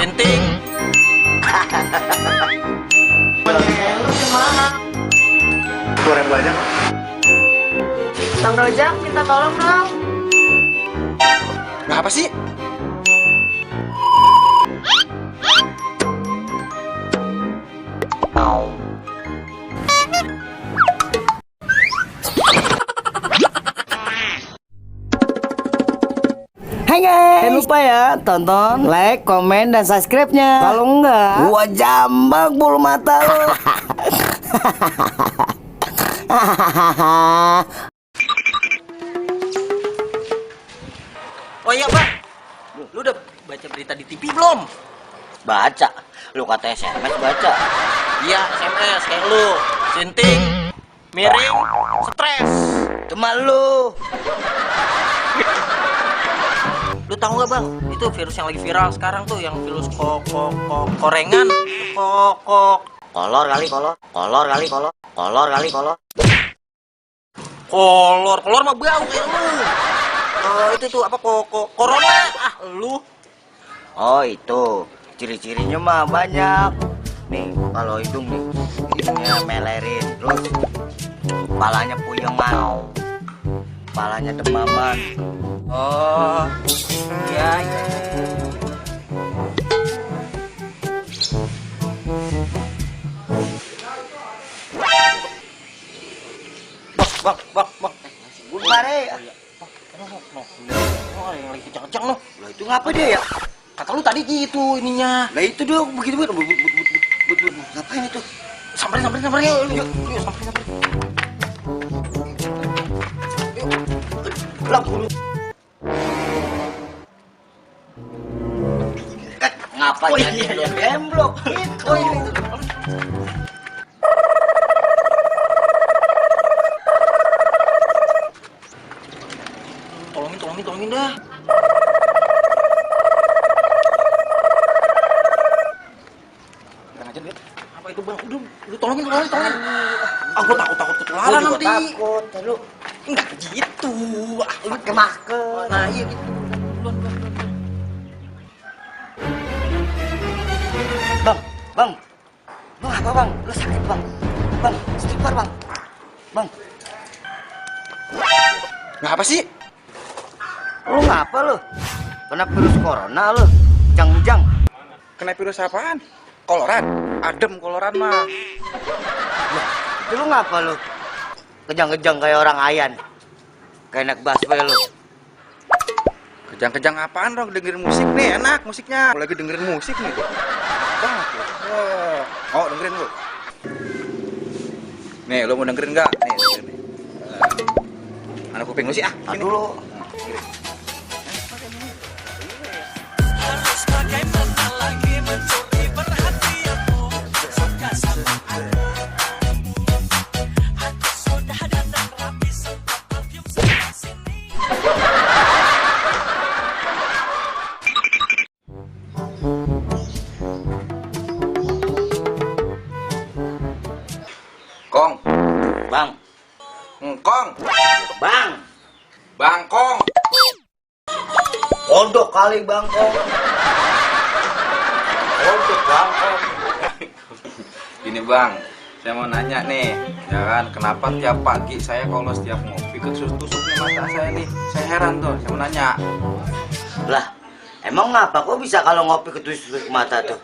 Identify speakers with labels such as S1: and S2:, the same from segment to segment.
S1: Sinting.
S2: Lu gimana?
S3: Goreng banyak.
S2: Bang Rojak, minta tolong dong.
S3: Nggak apa sih?
S4: Hai guys, jangan lupa ya tonton, like, komen, dan subscribe-nya. Kalau enggak, gua jambak bulu mata lo.
S1: Oh iya bang, lu udah baca berita di TV belum?
S4: Baca, lu kata SMS baca.
S1: Iya SMS kayak lu, sinting, miring, stres.
S4: Cuma lu.
S1: Lu tahu nggak bang, itu virus yang lagi viral sekarang tuh, yang virus korengan,
S4: Kolor kali kolor
S1: kolor mah bau kayak lu. Itu tuh apa corona lu.
S4: Oh itu, ciri-cirinya mah banyak. Nih, kalau hidung nih, hidungnya melerin, terus kepalanya puyengan, kepalanya demaman.
S1: Oh iya. Bang.
S4: Bubar ya.
S1: Oh, yang lagi kencang-kencang loh.
S4: Lah itu ngapa dia ya?
S1: Kata lu tadi gitu ininya.
S4: Lah itu dia begitu but. Ngapain itu?
S1: Samperin yuk, samperin.
S4: Lah bulu. Ngapain dia gemblok? Itu.
S1: Tolongin dah. Apa itu bang? Udah, lu tolongin. Gua takut ketularan nanti.
S4: Takut, lu
S1: Enggak gitu. Lu
S4: pakai masker.
S1: Nah iya gitu. Duluan.
S4: Bang. Bang apa bang? Lu sakit bang? Bang, istighfar bang. Bang.
S3: Nggak apa sih?
S4: Lu ngapa lu? Kena virus corona lu? Jang.
S3: Kena virus apaan? Koloran? Adem koloran mah.
S4: Itu lu ngapa lu? Kejang-kejang kayak orang ayan. Kayak naik busway lu.
S3: Kejang-kejang apaan dong? Dengerin musik nih, enak musiknya. Lagi dengerin musik nih. Banget lu. Oh, dengerin lu. Nih, lu mau dengerin nggak? Nih, dengerin nih. Mana kuping lu sih ah?
S4: Tar dulu.
S3: Kong,
S4: Bang.
S3: Kong,
S4: Bang.
S3: Bangkong.
S4: Kodok kali bangkong. Kodok bangkong.
S3: Gini bang, saya mau nanya nih, ya kan, kenapa tiap pagi saya kalau setiap ngopi ketusuk-tusuknya mata saya nih, saya heran tuh, saya mau nanya.
S4: Lah, emang ngapa kok bisa kalau ngopi ketusuk mata tuh?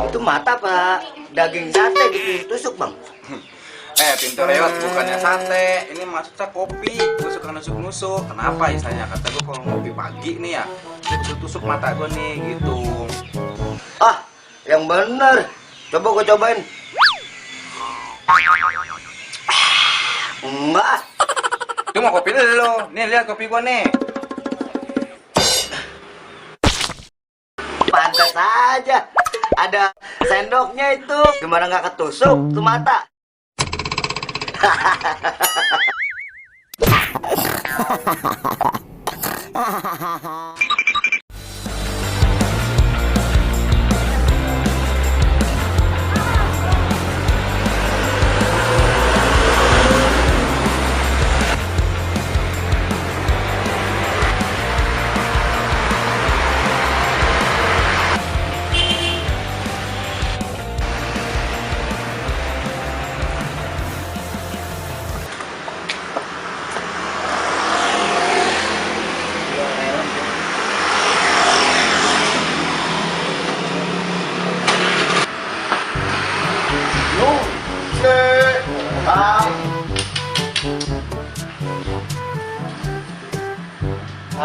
S4: Itu mata apa daging sate ditusuk bang?
S3: Pintu lewat bukannya sate, ini maksudnya kopi, gue suka nusuk-nusuk. Kenapa ya saya? Kata gue kalau ngopi pagi nih ya, tusuk mata gue nih gitu.
S4: Ah, yang bener. Coba gue cobain. Enggak.
S3: Itu mau kopi dulu, nih lihat kopi gue nih.
S4: Pantas aja. Ada sendoknya itu. Gimana nggak ketusuk tuh mata?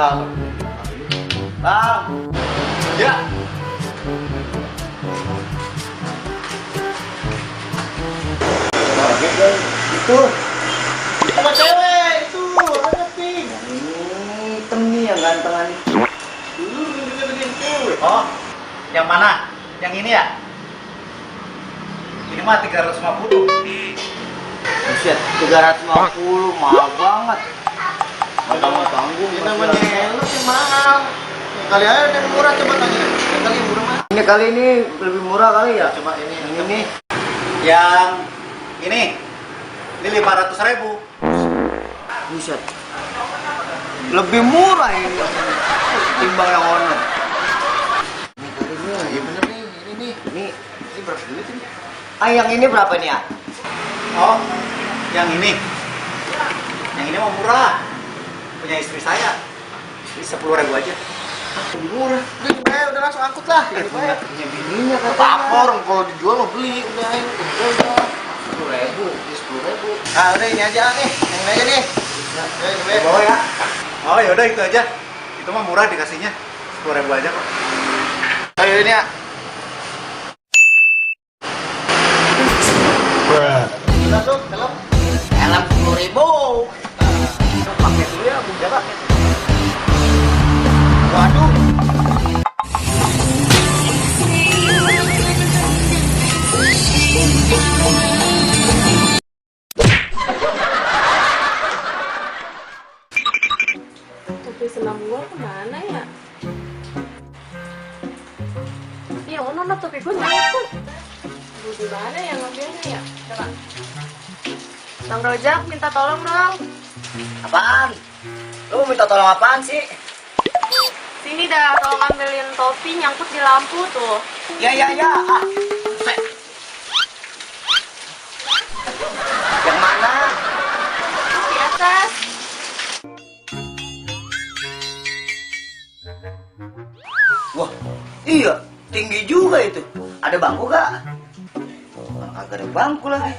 S4: Bang. Bang.
S3: Ya.
S4: Itu.
S5: Sama cewek itu, ada pink.
S4: Ini hitam nih yang gantengan.
S5: Oh, yang mana? Yang ini ya? Ini mah 350.
S4: Buset, 350 mahal banget. Tanggung-tanggung.
S5: Ini namanya helm yang mahal. Kali aja yang murah, coba tanya. Yang kali yang murah mah.
S4: Ini kali ini lebih murah kali ya?
S5: Coba ini.
S4: Yang ini.
S5: Yang ini 500.000.
S4: Buset. Lebih murah ini timbang yang ono.
S5: Iya bener nih, ini nih.
S4: Ini berapa duit ini? Ah, yang ini berapa nih ya?
S5: Oh, yang ini. Yang ini mau murah. Punya istri saya. Ini 10.000 aja.
S4: Lebih murah.
S5: Udah langsung angkut lah.
S4: Punya bininya
S5: Apa
S4: katanya.
S5: orang kalau dijual mau beli udah ayo.
S4: 10.000.
S5: 10.000. Ah udah ini aja nih, yang ini aja nih. Ya,
S4: Bawa ya.
S5: Oh ya udah itu aja. Itu mah murah dikasihnya. 10.000 aja kok. Ayo ini ya. Udah tuh, helm.
S4: Helm 10.000. Pakai dulu ya, Bu.
S5: Ya, Pak. Waduh.
S2: Topi senam gua kemana ya? Iya, ono topi gua nyangkut. Gua di mana yang ngambilnya ya? Coba. Bang Rojak, minta tolong dong.
S4: Apaan? Lu mau minta tolong apaan sih?
S2: Sini dah, tolong ambilin topi nyangkut di lampu tuh.
S4: Ya. Ah. Buset. Yang mana?
S2: Di atas.
S4: Wah, iya, tinggi juga itu. Ada bangku gak? Kagak ada bangku lagi.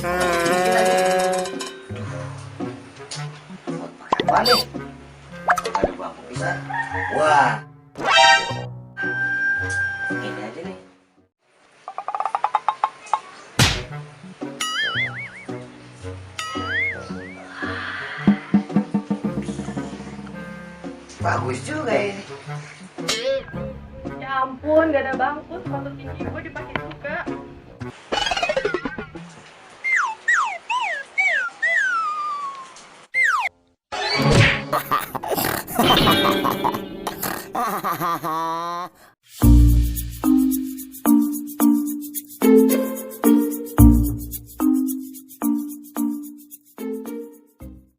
S4: Mungkin aja. Buat pakai apa nih? Gak ada bangku bisa. Wah. Ini aja nih. Bagus juga ini.
S2: Ya ampun, gak ada bangku. Sepatu tinggi gua dipakai juga.